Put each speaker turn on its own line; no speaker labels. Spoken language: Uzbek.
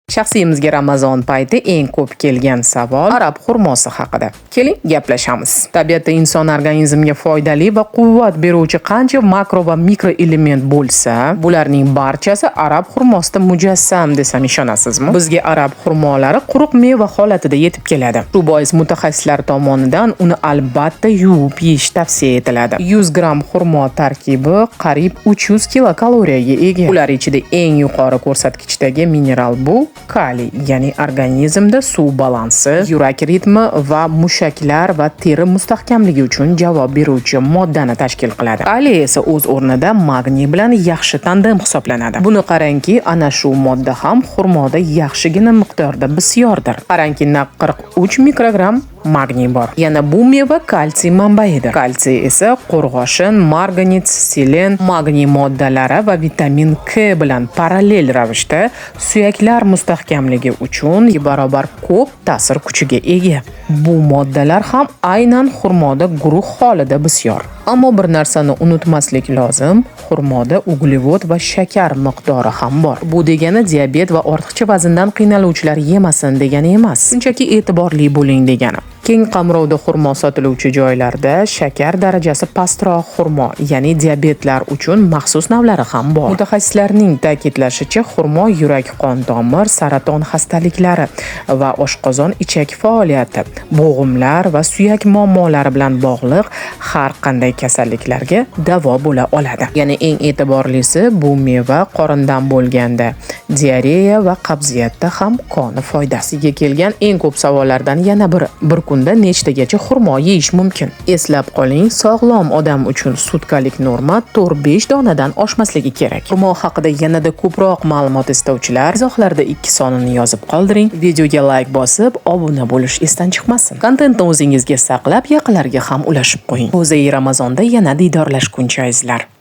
Shaxsiyimizga Ramazon payti eng ko'p kelgan savol arab xurmosi haqida. Keling, gaplashamiz. Tabiatda inson organizmiga foydali va quvvat beruvchi qancha makro va mikroelement bo'lsa, bularning barchasi arab xurmosida mujassam desam, ishonasizmi? Bizga arab xurmolari quruq meva holatida yetib keladi. Shu bois mutaxassislar tomonidan uni albatta yuvib yeyish tavsiya etiladi. 100 gramm xurmo tarkibi qariyb 300 kilokaloriyaga ega. Ular ichida eng yuqori ko'rsatkichdagi mineral bu kaliy, ya'ni organizmda suv balansi, yurak ritmi va mushaklar va teri mustahkamligi uchun javob beruvchi moddani tashkil qiladi. Kaliy esa o'z o'rnida magniy bilan yaxshi tandem hisoblanadi. Buni qarangki, ana shu modda ham xurmoda yaxshigina miqdorda bisyordir. Qarangki, naq 43 mikrogramm magniy bor. Yana bu meva kalsiy manbaidir. Kalsiy esa qo'rg'oshin, marganets, selen, magniy moddalari va vitamin K bilan parallel ravishda suyaklar mustahkamligi uchun barobar ko'p ta'sir kuchiga ega. Bu moddalar ham aynan xurmoda guruh holida bisyor. Ammo bir narsani unutmaslik lozim, xurmoda uglevod va shakar miqdori ham bor. Bu degani diabet va ortiqcha vazndan qiynaluvchilar yemasin degani emas. Shunchaki e'tiborli bo'ling degani. Keng qamrovda xurmo sotiluvchi joylarda shakar darajasi pastroq xurmo, ya'ni diabetlar uchun maxsus navlari ham bor. Mutaxassislarning ta'kidlashicha, xurmo yurak-qon tomir, saraton xastaliklari va oshqozon ichak faoliyati, bo'g'imlar va suyak muammolari bilan bog'liq har qanday kasalliklarga davo bo'la oladi. Yana eng e'tiborlisi, bu meva qorindan bo'lganda diareya va qabziyatda ham koni foydasiga kelgan eng ko'p savollardan yana biri: bir kunda nechtagacha xurmo yeyish mumkin? Eslab qoling, sog'lom odam uchun sutkalik norma 4-5 donadan oshmasligi kerak. Xurmo haqida yanada ko'proq ma'lumot istovchilar izohlarda 2 sonini yozib qoldiring. Videoga layk bosib, obuna bo'lish esdan chiqmasin. Kontentni o'zingizga saqlab, yaqinlarga ham ulashib qo'ying. Ro'zai Ramazonda yana diydorlashguncha, azizlar.